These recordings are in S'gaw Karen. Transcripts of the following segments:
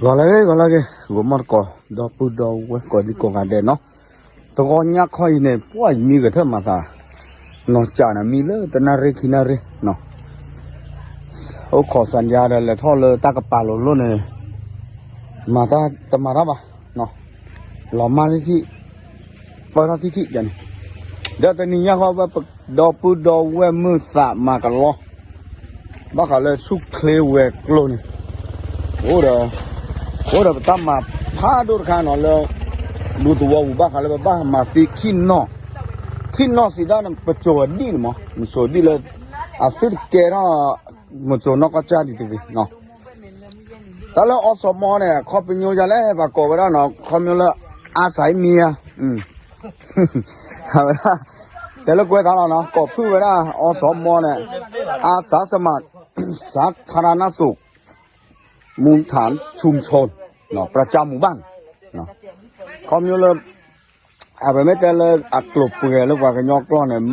ဂီၤလၢဂ့ၤ ဂီၤလၢဂ့ၤ ဂီၤမီၢ်တကိး ဒီပုၢ်ဒီဝဲၢ်ကိးဒံကိးဂၤဒဲးနီၤ, တဂီၤညါခီအံၤန့ၣ် ပှၢ်ယမံဂဲၤထၢၣ်မၤသး, နီၢ်ကၠးန့ၣ် မံလၢတနၣ်ရံၣ်ခံနၣ်ရံၣ်နီၤ, အိၣ်ခိးစၣ်ယါဒီး လဲၤထီၣ်လၢတၢ်ကပၤလိၤလိၤန့ၣ် မၤတၢ်တမၤတၢ်ဘၣ်, လီၤမၢ်ထံထံၣ်, ပၢၢ်ထီၣ်ထံထံၣ်န့ၣ်, ဒီးတနံၤညါဃီဝဲ ဒီပုၢ်ဒီဝဲၢ်မုၢ်သးမၤကလီ ဘၣ်ဃးလၢဆူၣ်ချ့ဝဲၤကျိၤန့ၣ်, အိၣ်ဒီး, အိၣ်ဒီးပတၢ်မၤဖးဒိၣ်တခါနီၤလၢ ဒူသဝီပူၤ ဘၣ်ဃးလၢပဘၣ်မၤသံခံနီၢ်, ခံနီၢ်စံးဒၣ်န့ၣ် ပစိၤဒံၣ်န့ၣ်မး မစိၤဒံၣ်လၢ အသုတကဲထီၣ် မစိၤနီၢ်ကီၢ်ကၠၢ်ဒံးတဂ့ၤနီၤ, တၢ်လၢအီစီၤမီန့ၣ် ခီပညီယၤလဲၣ် ပှၤကိးဝဲဒၣ်နီၤ ခီပညီလၢ အါစၢ်မံယါ အဝဲဒၣ် တဲလၢကွဲးသးလီၤနီၤ ကိးဖုၣ်ဝဲဒၣ် အီစီၤမီန့ၣ် อาสาสมัคร สาธารณสุข มูลฐานชุมชน ประจำหมู่บ้าน ခီပညီလၢ အပမ့ၢ်တဲလၢအကျိာ်ပှဲၤလၢပှၤကညီကျိာ်န့ၣ်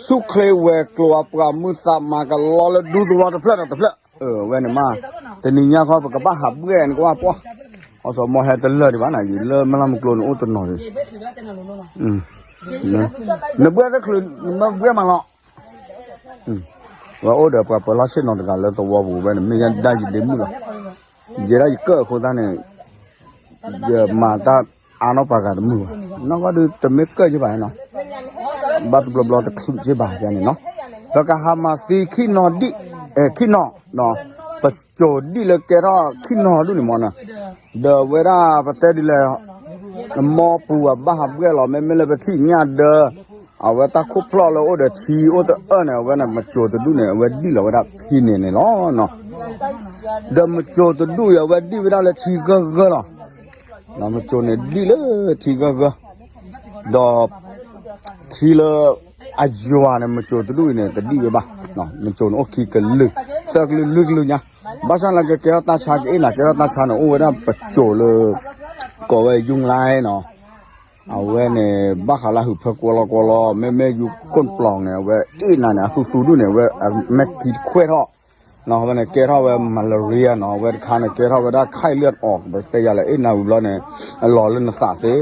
ဆူၣ်ချ့ဝဲၤကျိၤ အပှၤမုၢ်သးမၤကလီလၢဒူသဝီတဖျၢၣ်ဒီးတဖျၢၣ် အဝဲန့ၣ်မး တနံၤညါခီပကဘၣ်ဟးဘှဲၣ်န့ၣ်ကဘၣ်ပှၢ် အီစီၤမီဟဲတလၢာ်ဒံးဘၣ်နၤ ယလၢမုၢ်လၢ်မုၢ်ကျိၤန့ၣ်အိၣ်တနီၤဒံး နဘှဲၣ်တချုး နမ့ၢ်ဘှဲၣ်မးလီၤ ဝဲအိၣ်ဒီးပှၤပၢၤလီၢ်ဆ့ၣ်နီၤတဂၤလၢသဝီပူၤဝဲန့ၣ် မ့ၢ်ယဲဒၣ်ယဒ့မုၣ်လီၤ. ယဲဒၣ်ယကၢၣ်အဃိသတးန့ၣ် ယမၤတၢ်အါနီၢ်ပှၤဂၤတမုာ်ဘၣ်. နီၢ်ကီၢ်ဒုးတမ့ၢ်ကၢၣ်က့ဘၣ်နီၤ, ဘၣ်တဘျီဘျီတချုးက့ဘၣ်ယဲန့ၣ်နီၤ. ပကဟးမၤသံခံနီၤဒံး, အဲ ခံနီၤ, ပစိၤဒံးလၢကဲထီၣ်ခံနီၤဒူၣ်န့ၣ်မ့ၢ်နီၤ. ဒီးဝဲဒၣ်ပတဲဒ်လဲၣ် မ်ပူၤအဘၣ်ဟးဘှဲၣ်လီၤ မ့မ့ၢ်လၢပထံၣ်ညၣ်ဒၢ အဝဲတၢ်ခိၣ်ဖျီၣ်လၢအိၣ်ဒီးထံအိၣ်တအၢၣ်န့ၣ် အဝဲန့ၣ် မစိၤတဒူၣ်န့ၣ် အဝဲဒံးလီၤဝဲဒၣ်ဖံန့ၣ်န့ၣ်လီၤ. ဒီးမစိၤတဒူၣ်အံၤ အဝဲဒံးဝဲဒၣ်လၢထံဂၢၢ်ဂၢၢ်လီၤ. မစိၤန့ၣ်ဒံးလၢထံဂၢၢ်ဂၢၢ်, ဒီး ထံလၢ အယွၤန့ၣ် မစိၤတဒူၣ်အံၤန့ၣ် တဒံးဝဲဘၣ်. မစိၤန့ၣ်အိၣ်ခံကလုာ် သၢကလုာ်လွံၢ်ကလုာ်ညါ, ဘၣ်ဆၣ်လၢကကဲထီၣ်တၢ်ဆါ ကအ့ၣ်နၤကဲထီၣ်တၢ်ဆါန့ၣ် အိၣ်ဝဲဒၣ်ပစိၤလၢ ကိးဝဲယူၢ်လါနီၤ. အဝဲန့ၣ် ဘၣ်ဃးလၢဟုးဖၢကွီလီၤကွီလီၤ မ့မ့ၢ်ယူၢ်ကိၣ်ပျီၤန့ၣ် အဝဲအ့ၣ်နၤန့ၣ် အသူသူဒူၣ်န့ၣ် အဝဲအမဲာ်ခံတခွဲးထီၣ် အဝဲန့ၣ်ကဲထီၣ်ဝဲ malaria နီၤ, အဝဲတခါန့ၣ် ကဲထီၣ်ဝဲဒၣ် ไข้เลือดออก ပတဲယၤလၢအ့ၣ်နၤဝံၤဘျီန့ၣ် လီၤလၢနသးသ့,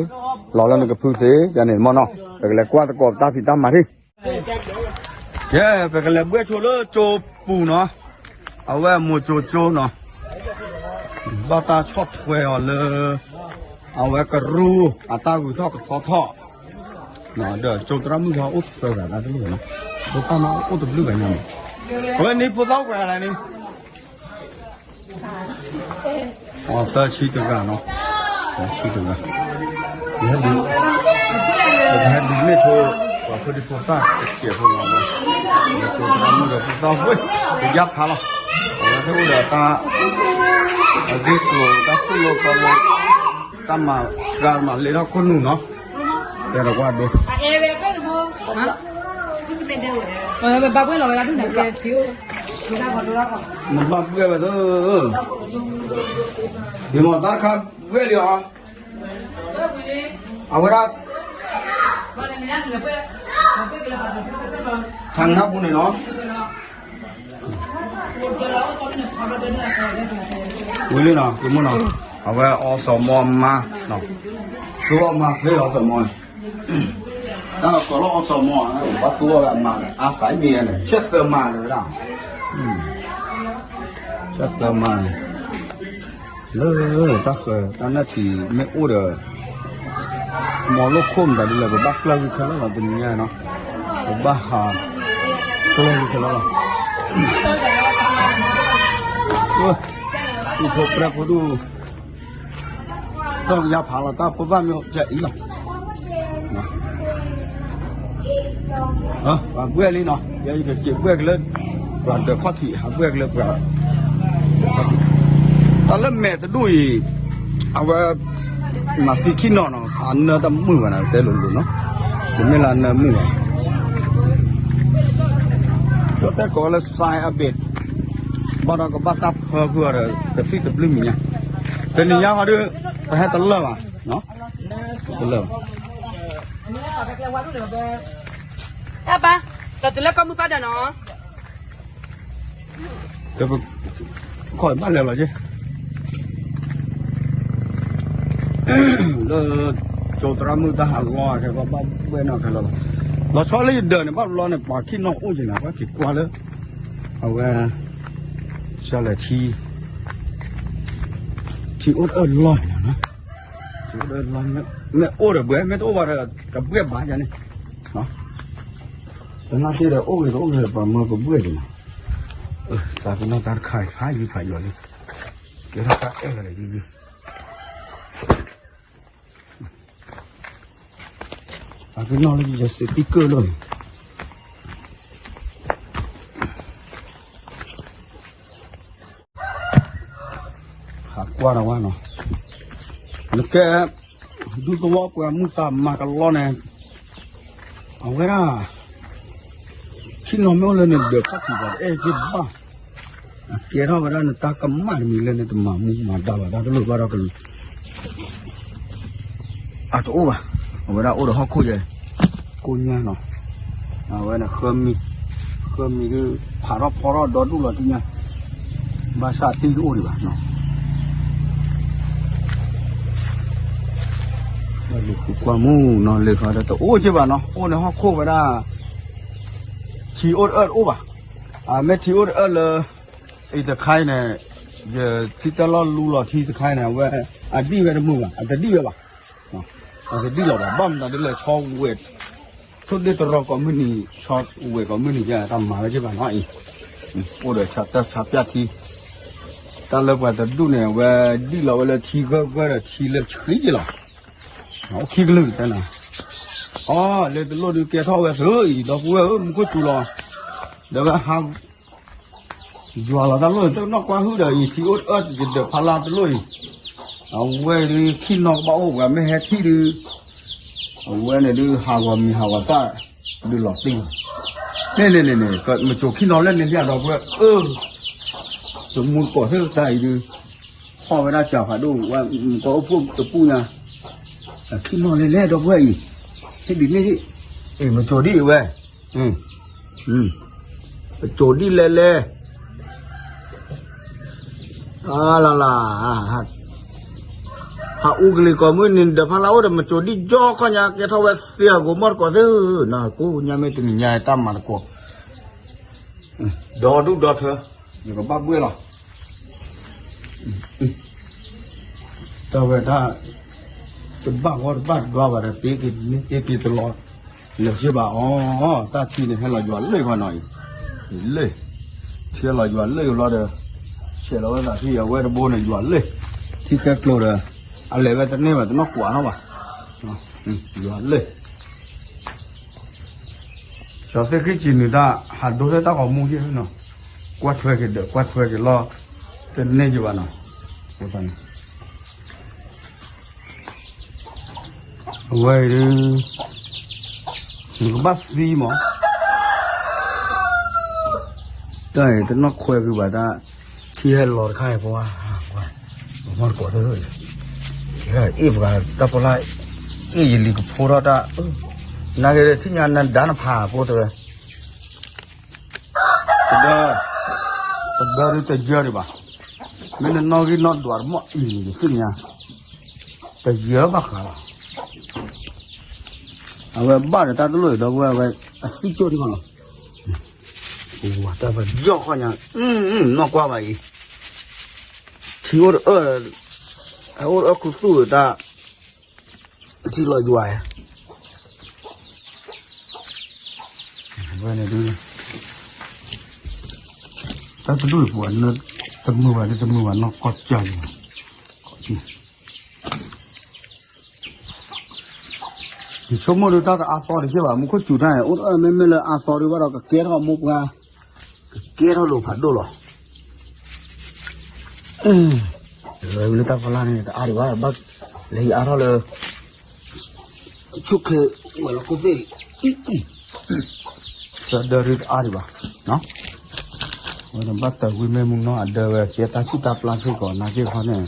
လီၤလၢနကဖုသ့ ယန့ၣ်မ့ၢ်နီၤ, ပကလဲၤကွၢ်သကိးပတၢ်ဖံးတၢ်မၤထံၣ်, ကဲ ပကလဲၤဘှဲၣ်ဆိလၢကၠိပူၤနီၤ, အဝဲမိၤကၠိကၠိနီၤ, ဘၣ်တၢ်ဆီၣ်ထွဲအီၤလၢ အဝဲကရူၢ် အတၢ်ဂုၤထီၣ်ကသီထီၣ် ဒီးကၠိသရၣ်မုၣ်ဟီအိၣ်သၢဂၤတၢ်တလိၣ်နီၤ, ဖိသၣ်မးအိၣ်တဘျုးဂၤညါနီၤ, အဝဲန့ၣ်ဖိသၣ်အိၣ်ပှဲၤဂၤလဲၣ်န့ၣ်, သၢဆံတဂၤနီၤ, သၢဆံတဂၤ, ယဟဲဒုး, ယဟဲဒုးနဲၣ်ဆိ, ပှၤဖိဒံဖိသၣ်တစဲးဖိနီၤ, ယကၠိသရၣ်မုၣ်ဒီးဖိသၣ်ဝဲ, ယယါဖးလီၤ, အဝဲသ့ၣ်အိၣ်ဒီးတၢ်, အဂ့ၢ်ကျိၤတၢ်သူၣ်လီၤသီလီၤ, တၢ်မၤစှၤမၤလ့ထီၣ်ခိၣ်နူာ်နီၤ တဲဒီးကွၢ်ဒိ, ဘၣ်ဘှဲၣ်လီၤဝဲဒၣ်ဒ်န့ၣ်ကဲ, နဘၣ်ဘှဲၣ်ဝဲသၢ, ဒ်မ့ၢ်တၢ်တခါဘှဲၣ်လံဧါ, အဝဲဒၣ်, ထါနါပူၤန့ၣ်နီၤ ဝံၤလံနီၤ ကမူနီၤ, အဝဲအီစီၤမီမါ, သူအီမါသ့အီစီၤမီန့ၣ်, တၢ်ကိးလၢအီစီၤမီ, ဘၣ်သူအီဝဲအမါန့ၣ် အါစၢ်မံန့ၣ် ဆဲးသၢမါန့ၣ်ဝဲဒၣ်, ဆဲးသၢမါန့ၣ်, လၢတၢ်ဃၢၤတၢ်နၢ်ထံးမ့ၢ်အိၣ်ဒီး မီၤလိၣ်ခိၣ်မတၤဒ်လဲၣ် ပဘၣ်ကျၢၢ်ဝံခဲလၢာ်လီၤ တနံၤညါနီၤ, ပဘၣ်ဟး ကျၢၢ်ဝံခဲလၢာ်လီၤ, အူဖိပြဲဖိဒူၣ်, တၢ်ယါဖးလီၤ တၢ်ဖိသၣ်မ့ၢ်ကအံၤလီၤ, ပှၤဘှဲၣ်လံနီၤ, ယကက့ၤဘှဲၣ်ကလၢ ပှၤဒၢးခီၣ်ထံး ဟးဘှဲၣ်ကလၢပှၤ တၢ်လၢမဲာ်တဒူၣ်အံၤ, အဝဲ မၤသံခံနီၤနီၤ အနၢတမုာ်ဘၣ်နီၤ တဲလိၤလိၤနီၤ, တမ့ၢ်လၢအနၢမုာ်ဘၣ်, ကၠီတဲကိးလၢ sign အဘ့ၣ်, ဘၣ်ဒီးကဘၣ်တၢ်ဖၢဖုအီၤဒီး ကသံၣ်တဘျုးမံၤညါ, တနံၤညါဟီဒုး ပဟဲတလၢာ်ဘၣ်, တလၢာ်ဘၣ် တၢ်ပၢ်, ဒီးတုၤလၢကီၢ်မုၢ်ပၢ်ဒၢးနီၤ, ခီၣ်ဘၣ်လဲၤလီၤက့ လၢ ကၠိသရၣ်မုၣ်တၢ်ဟးလီၤ ခဲကီဘၣ်ဘှဲၣ်နီၣ်ခဲလၢာ်လီၤ. လီၤဆီလၢယဒၢးန့ၣ် ဘၣ်တဘျီန့ၣ် ပှၤခံနီၤအိၣ်က့ၤနၤ ပှၤက့ၤကွၢ်လၢ အဝဲ ဆၢလဲၤထံ ထံအိၣ်တအၢၣ်လီၢ်န့ၣ်လီၤ. ထံအိၣ်တအၢၣ်လီၢ် မ့ၢ်အိၣ်ဒီးဘှဲၣ် မ့ၢ်တအိၣ်ဘၣ်ဒီး တဘှဲၣ်ဘၣ်ယၤန့ၣ် တနၢ်တ့ၢ်ဒီးအိၣ်ဂ့ၤတအိၣ်ဂ့ၤဒီး ပှၤမၢကဘှဲၣ်က့ၤနၤ. သးပ့ၤနီၣ်တၢ်တခါအံၤ ဖးယံၤဖးယီၤလံ ကဲထီၣ်တၢ်အဲၣ်လီၤဒီးယံၤယံၤ သးပ့ၤနီၣ်လၢယစ့းတံၢ်ကၢၢ်လီၤ ဟးကွၢ်ဒီးဝဲနီၤ, နကဲ ဒူသဝီပှၤမုၢ်သးမၤကလီန့ၣ်, အဝဲဒၣ် ဟံၣ်နီၤမ့ၢ်အိၣ်လၢနဒၢးခီၣ်ထံးဘၣ် တအဲၣ်က့ၤဘၣ်, အကဲထီၣ်ဝဲဒၣ်နတၢ်ကမၣ်တမံၤလၢနတမၤမူမၤဒါဘၣ် တၢ်တလိၣ်ဘၣ်ဒီးကလုာ် အတအိၣ်ဘၣ်, အဝဲဒၣ်အိၣ်ဒီးဟီၣ်ခိၣ်ယဲၢ်, ကိၣ်ညါနီၤ, အဝဲန့ၣ် ဃၢမံၤဒုး ဖးထီၣ်ဖီထီၣ်ဒီဒူၣ်လီၤတံၢ်ညါ, ဘၣ်ဆၣ်တံၢ်တအိၣ်ဒံးဘၣ်နီၤ, ကွၢ်မူနီၤ လ့ၤခီဒီးတအိၣ်က့ဘၣ်နီၤ အိၣ်န့ၣ်ဟီၣ်ခိၣ်ဝဲဒၣ် ထံအိၣ်တအၢၣ်တအိၣ်ဘၣ်, အမ့ၢ်ထံအိၣ်တအၢၣ်လၢ အံၤတခါအံၤန့ၣ်, ယထံတၢ်လီၢ်လူလီၤထံတခါအံၤန့ၣ် အဝဲ အဒံၣ်ဝဲတမုာ်ဘၣ် အတဒံၣ်ဝဲဘၣ်, အတဒံၣ်လီၤဘၣ် ဘၣ်မတၤဒ်လဲၣ် ဆီဝဲၢ် ထိၣ်ဒ့တရီကိးမုၢ်နံၤ ဆီဝဲၢ်ကိးမုၢ်နံၤယါ တၢ်မၤဝဲက့ဘၣ်နီၤအံၤ, အိၣ်ဒီးဆးတၢ်ဆးပၠၣ်ထံ, တၢ်လၢပှၤတဒူၣ်န့ၣ် အဝဲဒံၣ်လီၤဝဲလၢထံဂၢၢ်ဂၢၢ်ဒီးထံလၢဆှံက့လီၤ, အိၣ်ခံကလုာ်တဲနၤ, အီၤ လၢတလိၣ်ဒုးကဲထီၣ်ဝဲသုအံၤ ဒီပုၢ်ဝဲၢ်ဧၢ မူခိၣ်စူၤလီၤ, ဒီးဝဲဟး ယွၤလီၤတၢ်လိၣ်န့ၣ် တနီၣ်ကွၢ်ဟုၣ်ဒီးအံၤ ထံအိၣ်တအၢၣ်ယဒၢးဖးလါတလိၣ်အံၤ, အဝဲဒုးခံနီၤကဘၣ်အိၣ်ပှၤမ့ၢ်ဟဲထံၣ်ဒုး, အဝဲန့ၣ်ဒုးဟးဂီၤမံၤဟးဂီၤသၣ်, ဒုးလီၤတံၢ်လီၤ, န့ၣ်န့ၣ်န့ၣ်န့ၣ် မစိၤခံနီၤလၢန့ၣ်လံဒီပုၢ်ဝဲၢ်ဧၢ, တမူတကိးသ့ၣ်တၢ်အံၤဒုး, ဟီၣ်ဝဲဒၣ်စၢၤဖးဒိၣ်ဝဲ မူကီၢ်အိၣ်ဖှိၣ်တပူၤညါ, ခံနီၤလဲၤလဲၤဒီပုၢ်ဝဲၢ်အံၤ, ဟ့ၣ်ဒုးန့ၣ်, အ့ၣ် မစိၤဒံၣ်ဝဲ ပစိၤဒံၣ်လဲၤလဲၤ, အလလ, ဟးအူကလံၤကိးမုၢ်နံၤ ဒၢးဖးလါအိၣ်ဒီး မစိၤဒံၣ်ယီၢ်ခီညါ ကဲထီၣ်ဝဲသ့အဂီၤမီၢ်တကိးသ့ၣ်, ကိးညါမ့ၢ်တနံၤညါတၢ်မၤတကိး, ဒီဒူၣ်ဒီထၢ, ယကဘၣ်ဘှဲၣ်လီၤ တၢ်ဝဲဒၣ် တဘၣ်ဂီၢ်တဘၣ်ဒွါဘၣ်ဒီး တ့က့ၤတလီၤ, လဲၤစ့ၢ်ဘၣ်အီၤ, တၢ်ထံန့ၣ် ဟဲလီၤယွၤလၢၢ်ခီနီၤအံၤ, လၢၢ်, ထံလီၤယွၤလၢၢ်ဘျီဒီး, ဆဲးလီၤဝဲသးထံအဝဲတဘိန့ၣ် ယွၤလၢၢ်, ထံကဲကျိၤဒီး, အလဲၤဝဲတန့ၢ်ဘၣ် တနီၢ်ကွၢ်ထီၣ်ဘၣ်, ယွၤလၢၢ် စီၤသ့ၣ်ဃံစံးနုာ်တၢ် ဟးဒိလၢတၢ်ဂီၤမူယဲၢ်နီၤ, ကွၢ်ထွဲက့ၤဒီး ကွၢ်ထွဲက့ၤလီၤ, တန့ၢ်ယဘၣ်နီၤ, အဝဲအံၤဒုး, နကဘၣ်သံမး, တၢ်အံၤတနီၢ်ခွဲးကွံာ်ဘၣ်တၢ်, ထံဟဲလီၤတခါအံၤပှၤ, ပှၤမီၢ်တကိးသ့ၣ်, အ့ၣ်ပှၤတၢ်ဖီလာ်, အ့ၣ်ယလံၤကဖိထီၣ်တၢ်, နာ်က့ၤထံၣ်ညါနဒါနဖးဖိတဲဝဲ တဒၢ, တဒၢဒုးတယၢဒံးဘၣ်, မ့ၢ်နနီၣ်ဂံၢ်နီၣ်ဒွးတမီၢ်အံၤန့ၣ် ယသ့ၣ်ညါ, တယၢဘၣ်ဃးလီၤ, အဝဲဘၣ်ဒီးတၢ်တလိၣ်အံၤဒီပုၢ်ဝဲၢ် အဝဲအသံကၠိၣ်ဒံးဘၣ်လီၤ, တၢ်ပယီၢ်ဃီညါ, နီၢ်ကွၢ်ဘၣ်အံၤ, ထံအိၣ်တအၢၣ်, အအိၣ်တအၢၣ်ခူသူၣ်တၢ် ထံလီၤယွၤ, ဝဲန့ၣ်ဒုး, တၢ်တဒူၣ်ပှၤနၢ, တမုာ်ဘၣ်ဒုးတမုာ်ဘၣ်နီၢ်ကီၢ်ကၢ်လံ, ယဆိကမိၣ်ဒုးတၢ်တအါသီတက့ၢ်ဘၣ် မူခိၣ်စူၤတၢ်န့ၣ် အိၣ်တအၢၣ်မ့မ့ၢ်လၢအါသီဒုးဘၣ်ဒီးကကဲထီၣ်မိၢ်ပှၢ်, ကကဲထီၣ်လိာ်ဖးဒိၣ်လီၤ လၢတၢ်ဖီလာ်န့ၣ် တအါဒံးဘၣ်, ဘၣ်လဲၤဟံးအါထီၣ်လၢ ဆူၣ်ချ့ဝဲၤလီၢ်ခိၣ်သ့ၣ်, တဒၢဒုးတအါဒံးဘၣ်, ဝဲန့ၣ်ဘၣ်တၢ်ဝံၤမ့ၢ်မုၢ်နီၢ်အဒၢဝဲ ကဲတၢ်ဆူၣ်တၢ်ပျၢ်စ့ၢ်ကီး နာ်က့ၤခီန့ၣ်,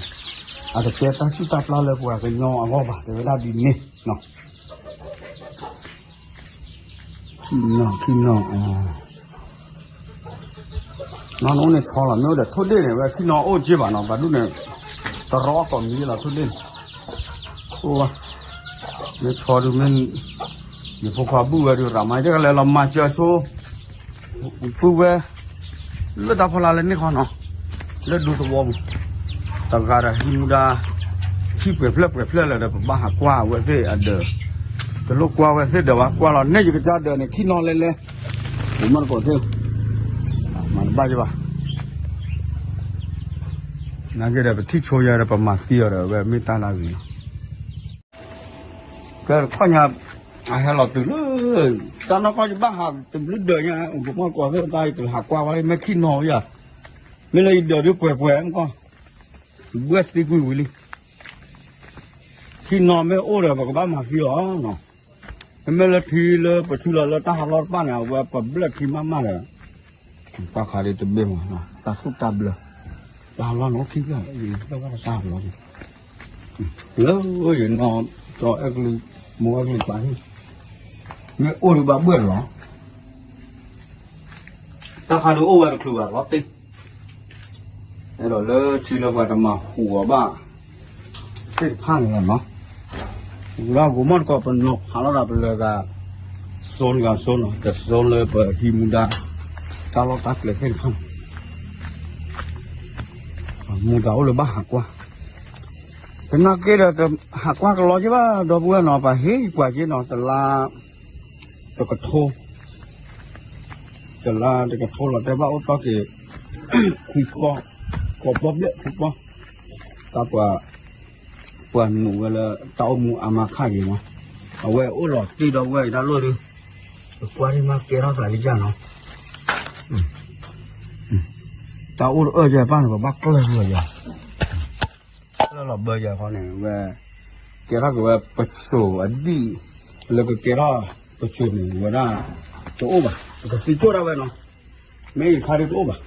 အတကဲတၢ်ဆူၣ်တၢ်ပျၢ်လၢပှၤကညီအဂီၢ်ဘၣ် တဲဝဲဒၣ်ဒ်န့ၣ် ခံနီၤ ခံနီၤ, နီၢ်နအိၣ်န့ၣ်ဆီလီၤ မ့ၢ်အိၣ်ဒီးထိၣ်ဒ့ၣ်န့ၣ် ဝဲခံနီၤအိၣ်က့ဘၣ်နီၤ ဘၣ်ဒူၣ်န့ၣ်, တရီကိးမံၤလီၤထိၣ်ဒ့ၣ်န့ၣ်, အိၣ်ဘၣ်, မ့ၢ်ဆီဒုးမ့ၢ်, ယဖိခွါဘုၣ်ဝဲဒုး ရၤမါ ယကလဲၤလီၤမၤစၢၤဆိ, ပုၢ်ဝဲ, လၢတၢ်ဖီလာ်လၢန့ၣ်ခီနီၤ, လၢဒူသဝီပူၤ, တဂၤဒီးဟံးမူဒါ, ဟံၣ်ပှဲၤဖျၢၣ်ပှဲၤဖျၢၣ်လၢၤဒီး ပဘၣ်ဟးကွၢ်အဝဲသ့ၣ်အဒၢး, တလိၣ်ကွၢ်ဝဲသ့ၣ်ဒၢးဘၣ် ကွၢ်လီၤနဲၣ်ယကစၢ်ဒၢးန့ၣ် ခံနီၤလဲလဲ, ပမ့ၢ်တကိးသ့ၣ်, မၤတဘၣ်ယဘၣ် နာ်က့ဒီး ပထံၣ်ဆိယၤဒီး ပမၤသံအီၤဒီး အဝဲမ့ၢ်တၢ်လၢအဂ့ၤလီၤ. ကဲတခီညါ, အဟဲလီၤတုၤလၢ, တၢ်နီၢ်ကီၢ်ယဘၣ်ဟးတဘျုးဒၢးညါ, ပမ့ၢ်ကိးသ့ၣ်တၢ် ယကဟးကွၢ်ဝဲလၢ မ့ၢ်ခံနီၤယၤ, မ့ၢ်လၢယဒၢးဒုးပှဲၤပှဲၤမ့ၢ်ကီၢ်, ဘှဲၣ်သံကွံာ်ဝံၤလံ. ခံနီၤမ့ၢ်အိၣ်ဒီး ပကဘၣ်မၤသံအီၤနီၤ. မ့မ့ၢ်လၢထံလၢပထူလီၤလၢတၢ်ဟးလီၢ်တဖၣ်န့ၣ် အဝဲပဘျၢၣ်ထံမးမးဒီး, တၢ်ခါဒ်တဘ့ၣ်မး, တၢ်သူၣ်တၢ်ဘျၢ, တၢ်ဟးလီၢ်န့ၣ်အိၣ်ခံဖျၢၣ်, တၢ်ဟးလီၢ်န့ၣ်, လၢယနီၢ်ကၠီအဲၣ်ကလုာ်, မိၢ်အဲၣ်ကလုာ်ပာ်န့ၣ်, မ့ၢ်အိၣ်ဒုးဘၣ်ဘှဲၣ်လီၤ. တၢ်ခါဒုးအိၣ်ဝဲတချုးဘၣ်လီၤတံၢ်, အဲၣ်ဒိးလၢထံလၢပှၤတမၤဟူးအီၤဘၣ် သ့ၣ်တဖၣ်န့ၣ်လီၤနီၤ. ဝံၤလီၤ ဂိၤမီၢ်တကိး ပနီၤဖးလီၤသး ပလဲၤဂၤ zone ဂၤ zone နီၤ, တ zone လၢပဟံးမူဒါ တၢ်လီၢ်တၢ်ကျဲသ့ၣ်တဖၣ်န့ၣ်, မူဒါအိၣ်လၢဘၣ်ဟးကွၢ်, သနာ်က့ဒီး ဟးကွၢ်ကလီက့ဘၣ် ဒီပုၢ်ဝဲၢ်နီၤ, ပှၤဟ့ၣ်ပှၤက့နီၤ, တလါ တကထိ, တလါတကထိလီၤ တဲဘၣ်အိၣ်တီၢ်က့ၤ ခွံပီၢ်, ကိးပီၢ်ဘျဲၣ်ခွံပီၢ်, တၢ်ပှၤ, ပှၤနုာ်ဝဲလၢတၢ်အိၣ်မူအါမးခါက့ၤနီၤ, အဝဲအိၣ်လီၤတံၢ်ဒီပုၢ်ဝဲၢ်အံၤတၢ်လီၢ်ဒုး, ပကွၢ်ဒ်မးကဲထီၣ်သးလံယၤနီၤ, တၢ်အိၣ်တအၢၣ်ယၤဘၣ်န့ၣ် ပဘၣ်ကျၢၢ်လီၤယၤ ကျၢၢ်လီၤဘၢယၤဃီန့ၣ် ဝဲ, ကဲထီၣ်က့ၤဝဲပစိၤအဒံၣ်, လၢကကဲထီၣ်ပစိၤန့ၣ် ဝဲဒၣ်, တအိၣ်ဘၣ်, ပကသံကၠိၣ်ဒၣ်ဝဲနီၤ, မ့ၢ်အံၤတခါဒုးတအိၣ်ဘၣ်,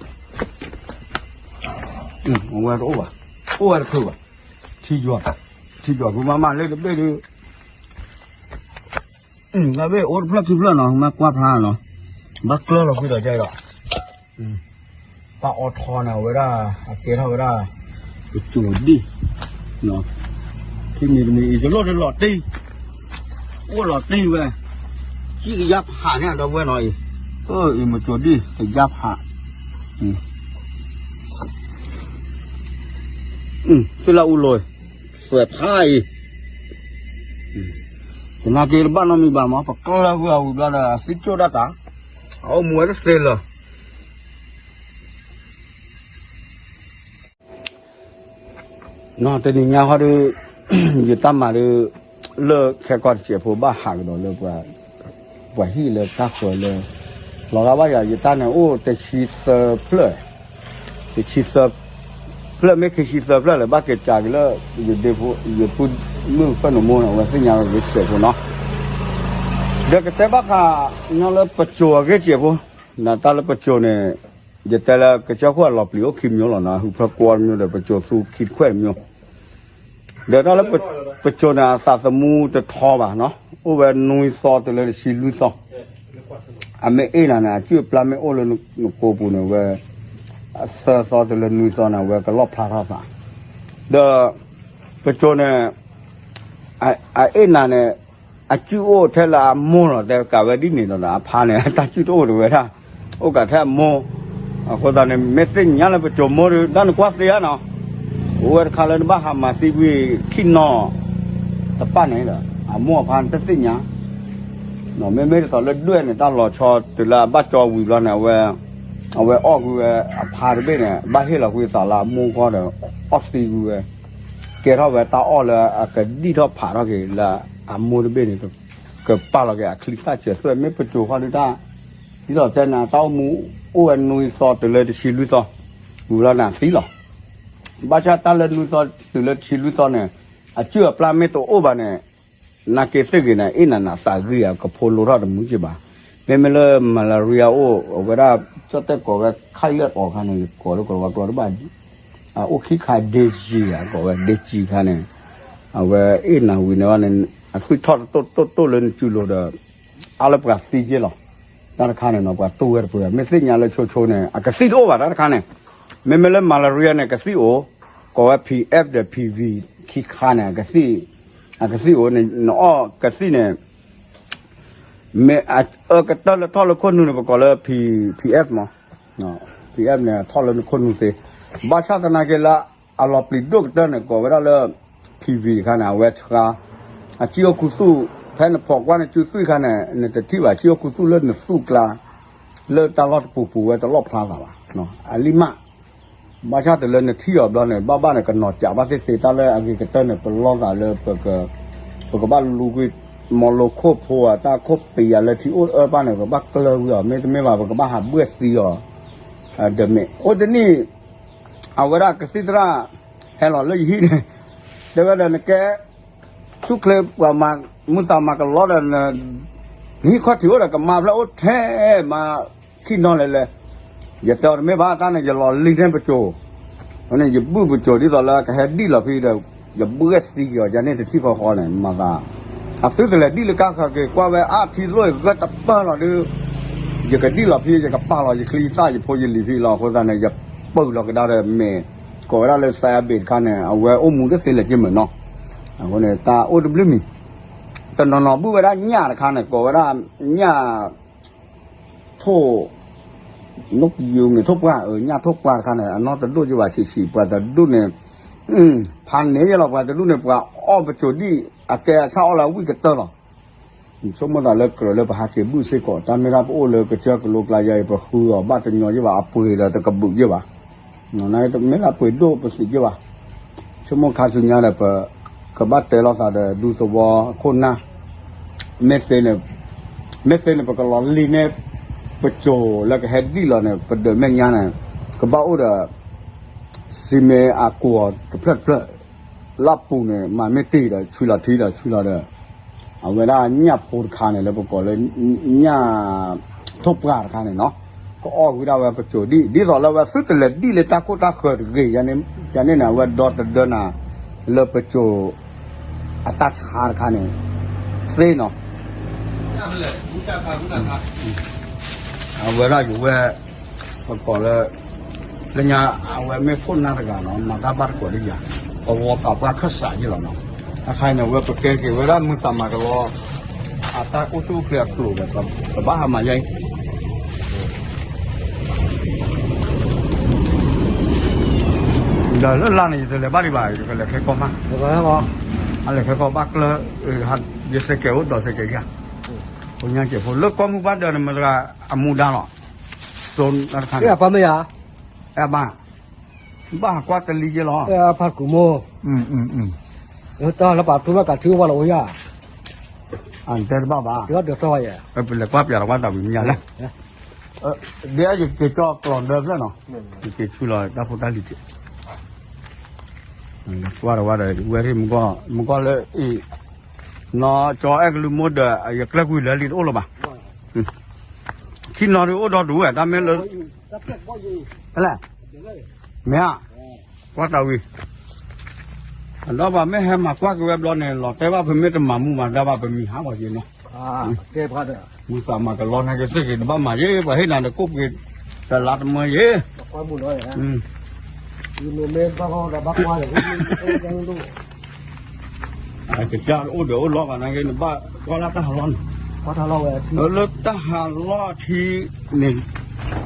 အဝဲတအိၣ်ဘၣ်, အိၣ်ဝဲတချုးဘၣ်, ထံယွၤ, ထံယွၤဖုမးမးလၢတဘ့ၣ်ဒုး တဘ့ၣ်အိၣ်တဖျၢၣ်ခံဖျၢၣ်နီၤ မ့ၢ်ကွၢ်ဖျါနီၤ, ဘၣ်ကျၢၢ်လီၤဃုာ်ဒီးယဲဒီး, တၢ်အိးထီန့ၣ် အဝဲဒၣ်, အကဲထီၣ်ဝဲဒၣ်, ပစိၤဒံၣ်, ထံမံၤတမံၤအံၤ ယလိၣ်တလီၤတံၢ်, အိၣ်လီၤတံၢ်ဝဲ, ကံၣ်ကယၢ်ဖးန့ၣ် ဒီပုၢ်ဝဲၢ်နီၤအံၤ, အၢ အံၤမစိၤဒံၣ်ကယၢ်ဖး, သ့ၣ်လၢအူလိၤ, သွဲၣ်ဖးအံၤ သနာ်က့တဘၣ်နီတမံၤဘၣ်မး ပကျၢၢ်ကွံာ်အီၤဝံၤဘျီဒီး အသံကၠိၣ်ဒၣ်တၢ်, အအိၣ်မူဝဲတသ့လၢၤ, နီၢ်တနံၤညါဃီဒီး, ယတၢ်မၤဒီး, လၢခဲကီၢ်တစဲးဖိဘၣ်ဟးကဒီးလၢ ပှၤဟံၣ်လၢတၢ်ဃၢၤလၢ, လီၤဂာ်ဘၣ်ယၤ ယတၢ်န့ၣ်အိၣ်တဆံသၢဖျၢၣ်, တဆံသၢဖျၢၣ်မ့ၢ်ခံဆံသၢဖျၢၣ်လၢ ဘၣ်က့ၤစးက့ၤလၢ, ယဒ့ဖိ, ယပုၢ်မုၣ်ဖၢၣ်နမိၢ်န့ၣ် အဝဲသ့ၣ်ညါဝဲဂ့ၤစဲးဖိနီၤ, ဒီးကတဲဘၣ်ဃး, ညီလၢပစိၤအဂ့ၢ်စဲးဖိ, နတၢ်လၢပစိၤန့ၣ်, ယတဲလၢကစၢၢ်ခိၣ်အလီၤပျံၤအိၣ်ခံမျိုးလီၤနီၤ ဟုးဖၢကွီတမျိုးဒီး ပစိၤသူခံတခွဲးတမျိုး ဒီးတၢ်လၢပ, ပစိၤန့ၣ် အသးသမူတထီဘၣ်နီၤ အိၣ်ဝဲနွံသီတုၤလၢတဆံလွံၢ်သီ, အမ့ၢ်အ့ၣ်နၤန့ၣ် အစုၣ်အပျၢ်မ့ၢ်အိၣ်လၢနကိာ်ပူၤန့ၣ်ဝဲ, အသၢသီတုၤလၢနွံသီန့ၣ် အဝဲကလီၣ်ဖျါထီၣ်သး, ဒီး, ပစိၤန့ၣ်, အအ့ၣ်နၤန့ၣ်, အစုၣ်အိၣ်ထဲလၢအမိၢ်လီၤ တဲကးဝဲဒ်န့ၣ်ဒီး အဖါန့ၣ် တၢ်စုၣ်တအိၣ်တဝဲဒၣ်, အိၣ်ကးထဲအမိၢ်, အဃိသတးန့ၣ် မ့ၢ်သ့ၣ်ညါလၢပစိၤမိၢ်ဒီး တၢ်နကွၢ်သ့ဧါနီၤ, အိၣ်ဝဲတခါလၢနဘၣ်ဟးမၤသံကွံာ်ခံနီၤ, တပၣ်န့ၣ်ဒီး အမိၢ်အဖါန့ၣ်တသ့ၣ်ညါ, မ့မ့ၢ်ဒ်သိးလၢဒွဲၣ်န့ၣ် တၢ်လီၤဆီတုၤလၢအဘၣ်ကၠီဝံၤဘျီန့ၣ် အဝဲ, အဝဲအီၣ်ကွံာ်ဝဲအဖါတဘ့ၣ်န့ၣ် ဘၣ်ဟ့ၣ်လီၤကွံာ်သးလၢအမိၢ်ဃီဒီး, အီၣ်သံကွံာ်ဝဲ, ကဲထီၣ်ဝဲတၢ်အီၣ်လၢအကဒံၣ်ထီၣ်ဖးထီၣ်က့ၤလၢအမိၢ်တဘ့ၣ်န့ၣ်, ကပာ်လီၤက့ၤအချံသၣ်စၢၤသွဲၣ် မ့ၢ်ပစိၤဃီဒုးတၢ်, ဒ်သိးတဲန့ၣ် တၢ်အိၣ်မူအိၣ်ဝဲနွံသီတုၤလၢတဆံလွံၢ်သီ, ဝံၤလီၤန့ၣ်အသံလီၤ, ဘၣ်ဆၣ်တၢ်လၢနွံသီတုၤလၢတဆံလွံၢ်သီန့ၣ်, အစုၣ်အပျၢ်မ့ၢ်တအိၣ်ဘၣ်န့ၣ် နာ်က့သ့ၣ်ဂ့ၤန့ၣ် အ့ၣ်နၤန့ၣ် သးဂံၢ်အကဖိလိထီၣ်တမုာ်က့ဘၣ်, မ့မ့ၢ်လၢ malaria အိၣ် အဝဲဒၣ်, ကၠီၣ်တဲၣ်ကိးဝဲ ခၣ်လၢအီၤခါန့ၣ် ယကိးလၢကိးဝဲကျီတဘၣ်, အအိၣ်ခံခါ dengue အကိးဝဲ dengue ခါန့ၣ်, အဝဲအ့ၣ်နၤဝံၤန့ၣ်ဘၣ်န့ၣ်, အသွံၣ်ထီၣ်တတိၢ်တိၢ်တိၢ်လၢနစုလိၤဒီး, အါလၢပှၤသံက့လီၤ, တၢ်တခါန့ၣ်နီၤ ပှၤတူၢ်ဝဲတပှဲၤ မ့ၢ်သ့ၣ်ညါလၢဆိဆိန့ၣ် အကသံၣ်တအိၣ်ဘၣ်တၢ်တခါန့ၣ်, မ့မ့ၢ်လၢ malaria န့ၣ် ကသံၣ်အိၣ်, ကိးဝဲ P F ဒီး P V ခံခါန့ၣ် အကသံၣ်, အကသံၣ်အိၣ်န့ၣ် နအီၣ်ကသံၣ်န့ၣ် မ့ၢ်အအၢကတၢၢ်လၢထီၣ်လၢခိၣ်နူာ်န့ၣ် ပကိးလၢ P- PF မး, PF န့ၣ် ထီၣ်လၢနခိၣ်နူာ်သ့, ဘၣ်ဆၣ်သနာ်က့လၢ အလီၤပျံၤဒိၣ်ကတၢၢ်န့ၣ် ကိးဝဲဒၣ်လၢ PV တခါန့ၣ် အဝဲဆှါ အစံၣ်အိၣ်ခူသူၣ်, ဖဲနဖိးကွၢ်နစုသွံၣ်ခါန့ၣ် နတထံၣ်ဘၣ် စံၣ်အိၣ်ခူသူၣ်လၢနသူၣ်ကျါ လၢတၢ်လီၢ်တပူၤပူၤဝဲတလီၣ်ဖျါသးဘၣ်, အလံမး ဘၣ်ဆၣ်တုၤလၢနထံၣ်အီၤဘျီန့ၣ် ဘၣ်ဘၣ်န့ၣ် ကနီၤစးဘၣ်သ့ၣ်သ့ၣ် တၢ်လၢအဂ့ၤကတၢၢ်န့ၣ် ပလီၢ်သးလၢ ပကဘၣ်လူကွံာ် မီလိခိၣ်ဖိဧါ တၢ်ခိၣ်ပံၤဧါ လၢထံအိၣ်အၢဘၣ်န့ၣ် ပဘၣ်ကျၢၤကွံာ်အီၤ မ့တမ့ၢ်ဘၣ် ပကဘၣ်ဟးဘှဲၣ်သံအီၤ, ဒီးမ့ၢ်အိၣ်တနံၣ် အဝဲဒၣ်ကသံၣ်သရၣ် ဟဲလီၤလၢယဟံၣ်န့ၣ် တဲဝဲဒီးနကဲ ဆူၣ်ချ့ပှၤမၤ မုၢ်သးမၤကလီဒီး နဟံၣ်ခီၣ်ထံးအိၣ်ဒီးကမါဖျၢၣ်အိၣ်ထဲမး ခံနီၤလဲၤလဲၤ, ယတဲအီၤတမ့ၢ်ဘၣ်တၢ်န့ၣ် ယလီၤလံာ်န့ၢ်ပစိၤ, န့ၣ် ယဘုၣ်ပစိၤဒ်သိးလၢကဟဲဒံၣ်လီၤဖဲဒီး ယဘှဲၣ်သံက့ၤအီၤယၤန့ၣ်တထံၣ်ဃီဃီန့ၣ် မၤသး အသုတလဲၤဒံၣ်လၢကါဃၢၤက့ၤကွၢ်ဝဲအါထံလိၣ်ဂၢၢ်တပၢၢ်လီၤဒုး ယကဒံၣ်လီၤဖဲ ယကပာ်လီၤယချံယသၣ်ယဖိယလံၤဖဲလီၤ အဃိသတးန့ၣ် ယပၢၢ်လီၤကဒါဒီးမ့ၢ် ကိးဝဲဒၣ်လၢ စဲးဘ့း တခါန့ၣ် အဝဲအိၣ်မူတသ့လၢၤက့မုာ်နီၤ, အဃိန့ၣ် တၢ်အိၣ်တဘျုးမံၤ, တနီၤနီၤဘုၣ်ဝဲဒၣ်ညၣ်တခါန့ၣ် ကိးဝဲဒၣ် ညၣ် ထိၣ် နကယူၤမ့ၢ်ထိၣ်ပှၢ် ညၣ်ထိၣ်ပှၢ်တခါန့ၣ် အနီၢ်တဒိၣ်က့ဘၣ်ဆံးဆံး ပှၤတဒူၣ်န့ၣ် ဖးန့ၢ်ယလီၤ ပှၤတဒူၣ်န့ၣ် ပှၤအီၣ်ပစိၤဒံၣ် အကဲအဆၣ်အီၣ်လၢအဝံၣ်ကတၢၢ်လီၤ. ဆိကမိၣ်သးလၢကြၢးလၢပဟးက့ၤဘုၣ်စ့ၢ်ကီး တၢ်မ့ၢ်ဒၣ်ပအိၣ်လၢကစၢၢ်ကလိကျါယၤအံၤ ပဃုအီၤဘၣ်တညီယ့ၢ်ဘၣ် အပှ့ၤဒီးတကဘုးယ့ၢ်ဘၣ် မ့ၢ်ဒၣ်ပှ့ၤဒိၣ်ပသံးယ့ၢ်ဘၣ်. ဆိကမိၣ်ခါဆူညါဒီး ပကဘၣ်တဲလိာ်သးဒီးဒူသဝီခိၣ်နၢ် မ့ၢ်သ့န့ၣ် မ့ၢ်သ့န့ၣ် ပကလီၤလံာ်န့ၢ် ပစိၤလၢကဟဲဒံၣ်လီၤန့ၣ် ပဒၢးမဲာ်ညါန့ၣ် ကဘၣ်အိၣ်ဒီး စံးမ့ၢ်အကိာ်တဖျၢၣ်တဖျၢၣ် လၢပူၤန့ၣ် မၤမ့ၢ်တ့ၢ်ဒီး ဆူလီၤထံဒီးဆူလီၤဒီး အဝဲဒၣ်ညၣ်ဖိတခါန့ၣ် လၢပကိးလၢ ညၣ်ထိၣ်ပှၢ်တခါန့ၣ်နီၤ ကအီၣ်ဝံၤဒၣ်ဝဲပစိၤဒံၣ် ဒ်သိးလၢအဝဲသုတလဲၤဒံၣ်လၢတၢ်ခိၣ်တၢ်ဃၢၤတဂ့ၤ ယၤန့ၣ်န့ၣ် အဝဲဒီတဒၢနၤ လၢပစိၤ အတၢ်ဆါတခါန့ၣ် သ့နီၤ အဝဲဒၣ်ယဝဲ ပကိးလၢ လၢညါ အဝဲမ့ၢ်ခိၣ်နၢ်တဂၤနီၤ မၤတၢ်ဘၣ်တကိးဒ်ယၤ ပဝီပာ်ပှၢ်ခၢၣ်စးယ့ၢ်လီၤနီၤ အခါအံၤန့ၣ် အဝဲပကဲက့ၤဝဲဒၣ်မုၢ်သးမၤကလီ အတၢ်အိၣ်ဆူၣ်အိၣ်ချ့အကျိၤဒီး ပဘၣ်ဟးမၤယဲအံၤ ဒီးလၢလါန့ၣ် ယတလဲၤဘၣ်ဒံးဘၣ် ယကလဲၤခဲကီၢ်မး အလဲၤခဲကီၢ်ဘၣ်ကျၢၤ ယစဲးကဲးအိၣ်ဒီးစဲးကဲးဂ့ၤ ဖိညါကဲးဖိ လၢကီၢ်မုၢ်ဘၣ်ဒၢးန့ၣ် မတဂၤအမူဒါလီၤ စိတခါန့ၣ် အဲၣ်အပၢ်မ့ၢ်ယၤ အဲၣ်အပၢ် ဘၣ်ဟးကွၢ်တလံယဲလီၤ အဲၣ်အပၢ်ကူမိၢ် တၢ်လၢပာ်ထူဘၣ်ကးထူဘၣ်လီၤအိၣ်ယၤ အတဲတဘၣ်ဘၣ် ပလဲၤကွၢ်ပျးလီၤကွၢ်တၢ်ဝံၤမ့ၢ်ညါလဲၣ် ဒ်ယက့ၤကၠီကျီၢ်ဒၢဖျၢၣ်နီၤ ယက့ၤဆူလီၤတၢ်ဖိတၢ်လံၤက့ၤ ကွၢ်တဝဲဒီး ဝဲထံၣ်မုၢ်ကီၢ်လၢအံၤ နီၢ်ကၠီအဲၣ်ကလုၢ်မိၢ်ဒၢး ယကျဲကွံာ်လၢလံတအိၣ်လၢၤဘၣ် ခံနီၤဒုးအိၣ်ဒီဒူၣ်ဝဲ တၢ်မ့ၢ်လၢ ဖဲလဲၣ် မ့ၢ်ဧါ ကွၢ်တၢ်ဝံၤ အဒီးပှၤမ့ၢ်ဟဲမၤကွၢ်က့ၤဝဲဘျီန့ၣ် လီၤတဲဘၣ်ပမ့ၢ်တမၤမူမၤဒါဘၣ်ပမံၤဟးဂီၤက့ၤနီၤ မုၢ်သးမၤကလီနာ်က့ၤသ့ၣ်က့ၤတဘၣ်မၤယ့ၢ် ပှၤဟ့ၣ်နၤတကိးပှ့ၤ တလါတမၢယ့ၢ် ကစၢ်အိၣ်ဒီးအိၣ်လီၤဘၣ်နာ်က့ၤ နဘၣ်ကွၢ်လၢတၢ်ဟးလီၢ်န့ၣ် လၢတၢ်ဟးလီၢ်အထံန့ၣ်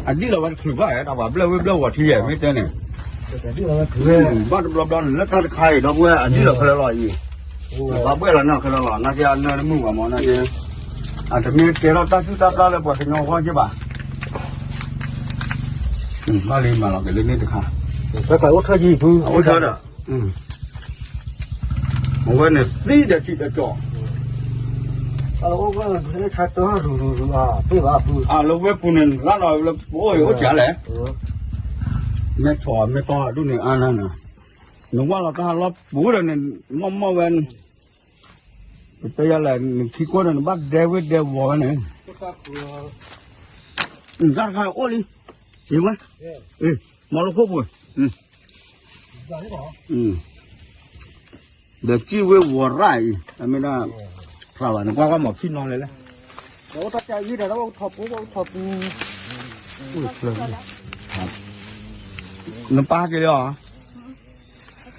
အဒံၣ်လီၤဝဲတချုးဘၣ် တၢ်ပှၤဘျၢဝ့ၢ်ဘျၢဝီၤထံယဲၢ် မ့ၢ်တဲန့ၣ် ဘၣ်တဘျီဘျီန့ၣ် လၢတၢ်တခါအံၤ ဒီပုၢ်ဝဲၢ် အဒံၣ်လီၤခဲလၢာ်လီၤအံၤ ပှၤဘှဲၣ်လီၤန့ၣ်ခဲလၢာ်လီၤ နာ်က့အနၢတမုာ်ဘၣ်မ့ၢ်နာ်က့ အတမ့ၢ်တဲထီၣ်တၢ်စုၣ်တၢ်ပျၢ်လၢပှၤကညီအဂီၢ်က့ၢ်ဘၣ် ဘၣ်လံမၤလီၤက့ၤလၢန့ၣ်တခါ အိၣ်ဆၢဒီး အဝဲန့ၣ်သံဒီးထံၣ်ဒီးကီၢ် အလၢဝဲပူၤန့ၣ် လၢလီၤလၢပအိၣ်အံၤအိၣ်စၢ်လဲၣ် မ့ၢ်ဆီၣ်မ့ၢ်ကီၢ်ဒူၣ်န့ၣ်အါနၤန့ၣ် နဝဲလီၤတၢ်ဟးလီၢ်ပူၤဒီးန့ၣ် မီၢ်မီၢ်ဝဲ ပတဲယၤလဲၣ် နခံကွၢ်ဒီးနဘၣ်ဒဲဝ့ၢ်ဒဲဝီၤဝဲန့ၣ် တၢ်တခါအိၣ်လံ ယဝဲ မီၢ်လၢခိၣ်ပူၤ ဒီးစံၣ်ဝ့ၢ်ဝီၤရၣ်အံၤ အမ့ၢ်ဒၣ် ဖျါဘၣ် နကွၢ်ကွၢ်မီၢ်ခံနီၤလဲၣ်လဲၣ် နပၢ်က့ၤလီၤ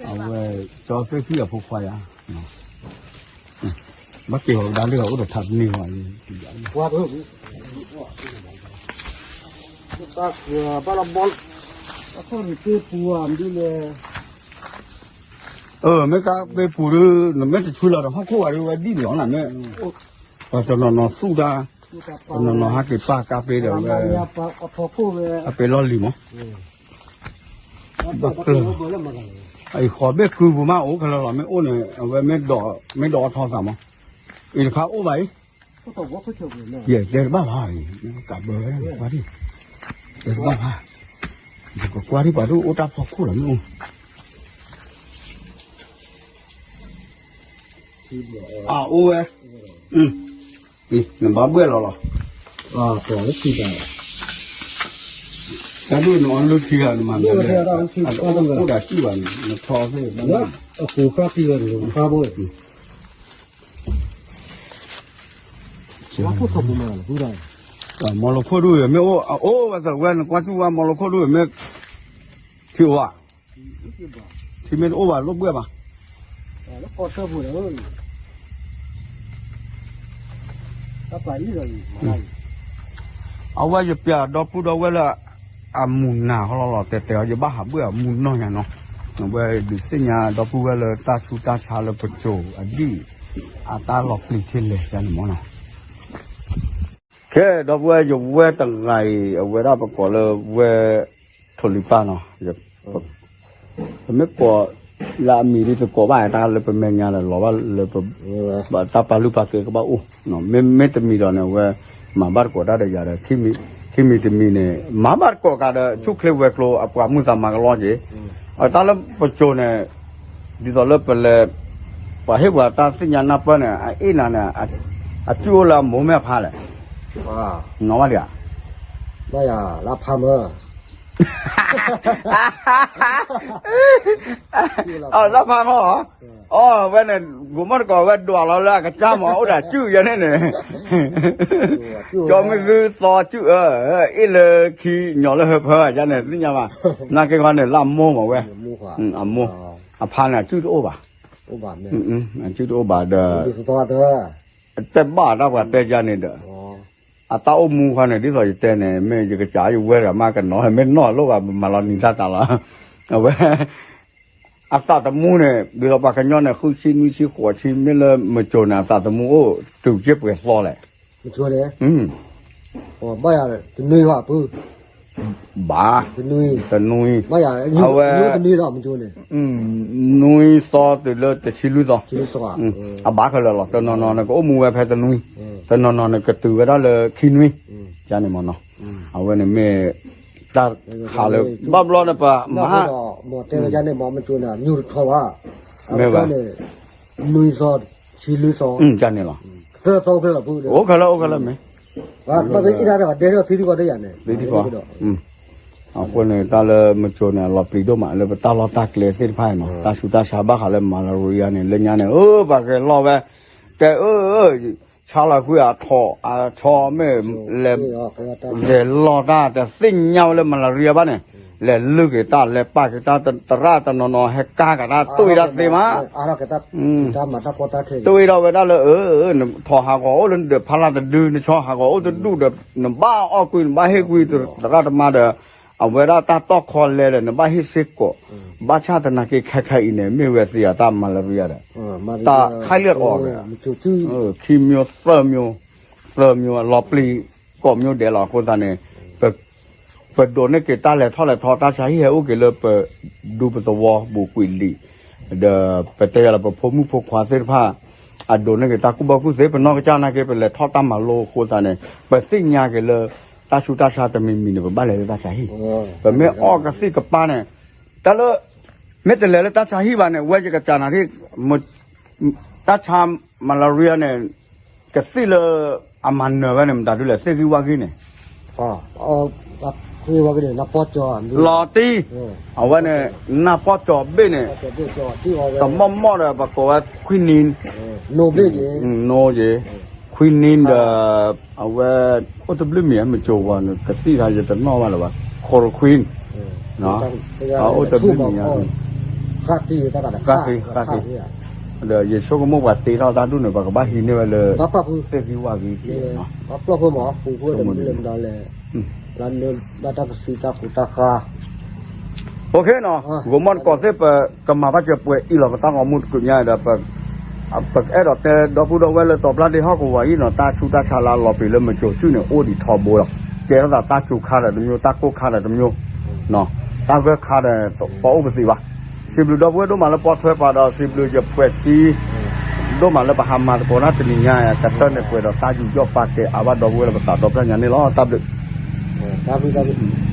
အဝဲ ကၠီသ့ၣ်ဖံၣ်အဖိခွါယၤ ဘၣ်က့ၤဝဲဒၣ်လၢအအိၣ်ဒီးထးတန့ၢ်ဝဲ, ပှၤ ဘၣ်လီၤဘီ, အသီၣ်ရံၣ်သ့ပူၤဧါ မဒုလဲၣ်, အမ့ၢ်ကါသ့ပူၤဒုး နမ့ၢ်တဆူလီၤဒီးဟီၣ်ခိၣ်ဝဲဒၣ်ဝဲဒ်န့ၣ်လီၤနမ့ၢ်, ပှၤတနီၤနီၤသူၣ်တၢ်, တနီၤနီၤဟးက့ၤပာ်ကါပ့ၤဒီးဝဲ, အပ့ၤလီၢ်လံၤမး, ဘၣ်ကျၢၤ, အံၤဃီဘ့ၣ်ကုပူၤမးအိၣ်ခဲလၢာ်လီၤ မ့ၢ်အိၣ်န့ၣ် အဝဲမ့ၢ်ဒိး, မ့ၢ်ဒိးအထီသးမး, အံၤတခါအိၣ်ဘၣ်အံၤ, ယတဲတဘၣ်ဘၣ်အံၤ, ကးဘၢဝဲ, တဲတဘၣ်ဘၣ်, ယကကွၢ်ဒံးပှၤဒ်အိၣ်တၢ်ဖီခိၣ်လီၤမ့ၢ်အိၣ် အအိၣ်ဝဲ, နဘၣ်ဘှဲၣ်လီၤလီၤ, တၢ်ဒိၣ်နအီလုၢ်ထံဂၤနမၤမ့ၢ်, အိၣ်ဒၣ်စုၣ်ဘၣ်န့ၣ် နထီသ့ၣ်, အပူၤဃၣ်ထံဂၤန့ၣ်, မီၤလခိၣ်ဒူၣ်မ့ၢ်အိၣ်, အအိၣ်ဝဲသ့ၣ်ဝဲ နကွၢ်စုၣ်ဝဲ မီၤလခိၣ်ဒူၣ်မ့ၢ်, ထံအိၣ်ဧါ, ထံမ့ၢ်တအိၣ်ဘၣ် လိၣ်ဘှဲၣ်ဘၣ် အဝဲယပျဲဒီပုၢ်ဒီဝဲၢ်လၢ အမူၤနၤဟီလီၤလီၤတဲာ်တဲာ်အီၤ ယဘၣ်ဟးဘှဲၣ်အမူၤနီၢ်ညါနီၤ, ဝဲဒုးသ့ၣ်ညါဒီပုၢ်ဝဲၢ်လၢတၢ်ဆူးတၢ်ဆါလၢပစိၤအဒံၣ် အတၢ်လီၤပျံၤထံလဲၣ်ယါန့ၣ်မ့ၢ်နီၤ, ခဲဒီပုၢ်ဝဲၢ်ယဝဲၢ်တဂၤအံၤ အဝဲဒၣ်ပကိးလၢဝဲၢ်ထိၣ်လံၤပၢ်နီၤ ပမ့ၢ်ကိးလၢအမံၤဒ်သကိးဘၣ်တၢ်လၢပမဲာ်ညါဒီးလီၤဘၣ်လၢ တၢ်ပာ်လုၢ်ပာ်ကဲကဘၣ်အိၣ်, မ့မ့ၢ်တမံၤဒီးန့ၣ် အဝဲမၤဘၣ်တကိးတၢ်ဒီးယၤဒီး ခံမံၤတမံၤန့ၣ် မၤဘၣ်တကိးကးဒီး ဆူၣ်ချ့ဝဲၤကျိၤ အပှၤမုၢ်သးမၤကလီက့ၤ, တၢ်လၢပစိၤန့ၣ် ဒ်သိးလၢပလဲၤ ပှၤဟ့ၣ်ပှၤတၢ်သ့ၣ်ညါနၢ်ပၢၢ်န့ၣ် အအ့ၣ်နၤန့ၣ် အစုၣ်အိၣ်လၢအမိၢ်မ့ၢ်အဖါလဲၣ်, နီၢ်ဘၣ်ဒံးဧါ, ဘၣ်ယၤလၢအဖါမၢ အလၢဖါမၢ်, အဝဲန့ၣ် ဂိၤမီၢ်တကိးဝဲဒွးလီၤလၢအကစၢ်မး အိၣ်ဒီးစုၣ်ယဲန့ၣ်န့ၣ်, ကၠီမ့ၢ်ဂုၢ်သီစုၣ်အၢ, အ့ၣ်လၢခံညီလၢဟၢဖၢယါန့ၣ် သ့ၣ်ညါဘၣ်, နာ်က့ခီန့ၣ် လၢအမိၢ်မးဝဲ, အမိၢ်, အဖါန့ၣ် အစုၣ်တအိၣ်ဘၣ်, အစုၣ်တအိၣ်ဘၣ်ဒီး တဲဘၣ်တၢ်ပှၤတဲယါန့ၣ်ဒီး အတၢ်အိၣ်မူခီန့ၣ် ဒ်သိးယတဲန့ၣ် မ့ၢ်ယကစၢ်ယဝဲဒၣ်မးကနီၤ မ့ၢ်နီၢ်လိၣ်ဘၣ် မၤလီၤနံၤတၢ်သးလီၤ, အဝဲ အသးသမူန့ၣ် ဒ်သိးပှၤကညီန့ၣ် ဃုဆံနွံဆံဃိးဆံ မ့ၢ်လၢမစိၤန့ၣ် အသးသမူအိၣ်တုၤက့ၤပှဲၤသီလဲၣ်, ဘၣ်, တနွံ, အဝဲ နွံသီတုၤလၢတဆံလွံၢ်သီ, အဘၣ်ခဲလၢာ်လီၤ, တနီၤနီၤန့ၣ် ကအိၣ်မူဝဲဖဲတနွံ, တနီၤနီၤန့ၣ် ကတုၤဝဲဒၣ်လၢခံနွံ, န့ၣ်မ့ၢ်နီၤ, အဝဲန့ၣ်မ့ၢ် တၢ်ခးလၢ ဘၣ်ဘျီန့ၣ်ပမၤ မ့ၢ်ဝဲ နွံသီ ဆံလွံၢ်သီ, န့ၣ်လီၤ, အိၣ်ခဲလၢာ် အိၣ်ခဲလၢာ်မ့ၢ် သ့ထံဃီ, အဃိန့ၣ် တၢ်လၢမစိၤန့ၣ် အလီၤပျံၤဒိၣ်မး လၢပတၢ်လီၢ်တၢ်ကျဲသ့ၣ်တဖၣ်န့ၣ်နီၤ, တၢ်ဆူးတၢ်ဆါဘၣ်ဃးလၢ malaria န့ၣ် လၢညါန့ၣ် အၢ ပှၤက့ၤလီၤဝဲ တဲအၢ ဆါလီၤကွံာ်အထီၣ် အဆီမ့ၢ်လဲၤ လဲၤလီၤတၢ် တသ့ၣ်ညါဝဲလၢ malaria ဘၣ်န့ၣ်, လဲၤလုၢ်က့ၤတၢ် လဲၤပာ်က့ၤတၢ် သရၣ်တနီၤနီၤ ဟဲကါကးတၢ် တ့ၢ်ဝဲဒၣ်သ့မး တ့ၢ်ဝဲဒၣ်ဝဲဒၣ်လၢ အၢ နထီၣ်ဟးဂီၤအိၣ်လၢနဒီးဖးလၢ်တဒု နဆီဟးဂီၤအိၣ်တဒူၣ်ဒီး နဘၣ်အီၣ်ကွံာ် နဘၣ်ဟ့ၣ်ကွံာ် သရၣ်တမါဒီး အဝဲဒၣ်တၢ်တီၢ်ခီလဲဒီး နဘၣ်ဟ့ၣ်စ့ၢ်ကီး, ဘၣ်ဆၣ်သနာ်က့ ခဲခဲအံၤန့ၣ် မ့ၢ်ဝဲသ့ၣ်အတၢ် malaria ဒီး တၢ်ခါလၢအီၤဒီး ခံမျိုး သၢမျိုး သၢမျိုး အလီၤပျံၤ ကိးမျိုးဒဲးလီၤ. အဃိသတးန့ၣ် ပဒိးန့ၢ်က့ၤတၢ်လဲၤထီၣ်လဲၤထီ တၢ်ဆါဟံၣ်ဟဲအိၣ်က့ၤလၢပဒူပသဝီဘူးကွံာ်လံ, ဒီးပတဲယၤလၢပဖိမုၣ်ဖိခွါသ့ၣ်တဖၣ် အဒိးန့ၢ်က့ၤတၢ်ကူၣ်ဘၣ်ကူၣ်သ့ ပနီၢ်ကစၢ်နာ်က့ ပလဲၤထီၣ်တၢ်မၤလိအဃိသတးန့ၣ် ပသ့ၣ်ညါက့ၤလၢ တၢ်ဆူးတၢ်ဆါတမံၤမံၤန့ၣ် ပဘၣ်လဲၤလၢတၢ်ဆါဟံၣ်, ပမ့ၢ်အီၣ်ကသံၣ်ကပၤန့ၣ် တၢ်လၢ မ့ၢ်တလဲၤလၢတၢ်ဆါဟံၣ်ဘၣ်န့ၣ် ဝဲယကစၢ်နာ်က့ တၢ်ဆါ malaria န့ၣ် ကသံၣ်လၢအမၤနၢၤဝဲန့ၣ် မတၤဒုလဲၣ် သ့ၣ်ဂံၢ်ဝၣ်ဂံၢ်န့ၣ် လီၤတံၢ်, အဝဲန့ၣ် နၢ်ပီၢ်ကၠီၤဘ့ၣ်န့ၣ် တမီၢ်မီၢ်ဒီး ပကိးဝဲ quinine, နိက့ၤ quinine ဒီး အဝဲ အိၣ်တဘျုးမံၤ မ့ၢ်ကၠိဝဲန့ၣ် ကသံၣ်ခါယတနီၣ်ဘၣ်လၢၤဘၣ် chloroquine, အိၣ်တဘျုးမံၤ ဃၣ်သံ ဃၣ်သံ ဒီးယဆိကမိၣ်ပှၤတ့ထီၣ်တၢ်ဒူၣ်န့ၣ် ပှၤကဘၣ်ဟံးန့ၢ်ဝဲလၢ သ့ၣ်ဂံၢ်ဝၣ်ဂံၢ်က့ၤ ပျီၣ်ဖိမး ပူဖိဒီးမနုၤလဲၣ်မနုၤလဲၣ် လၢနဘၣ်တၢ်ကသံတၢ်ကူတၢ်ဃါ အိၣ်ခ့နီၤ ဂီၤမီၢ်တကိးသ့ၣ် ပကမၤဘၣ်စၢၤပှဲၤအံၤလီၤ ပတၢ်ဂီၤမူတကုညါဒီး ပအဲၣ်ဒိးတဲဒီပုၢ်ဒီဝဲၢ်လၢတီပျၢ်ဒ့ဟီၣ်ကဝီၤအံၤနီၤ တၢ်ဆူးတၢ်ဆါလၢအလီၤပံာ်လၢမုၢ်ကၠိၤစုၣ်န့ၣ် အိၣ်ဒံးထီဘိလီၤ ကဲထီၣ်သးတၢ်စူၤခါဒီးတမျိုး တၢ်ကိၢ်ခါဒီးတမျိုး တၢ်ဂၢၢ်ခါဒီး ပအိၣ်ပသံးဘၣ် စံးဘျုးဒီပုၢ်ဝဲၢ်ဒိၣ်မးလၢပိာ်ထွဲပှၤဒီး စံးဘျုးယဖှဲးစံ ဒိၣ်မးလၢပဟးမၤသကိးတၢ်တနံၤညါ ကတၢၢ်န့ၣ်ပှဲၤဒီးတၢ်ယူးယီၣ်ပာ်ကဲအါဘၣ်ဒီပုၢ်ဝဲၢ်လၢပသးဒီပျၢ်ညါန့ၣ်လီၤ တၢ်ဘျုး တၢ်ဘျုးတၢ်ဘျုး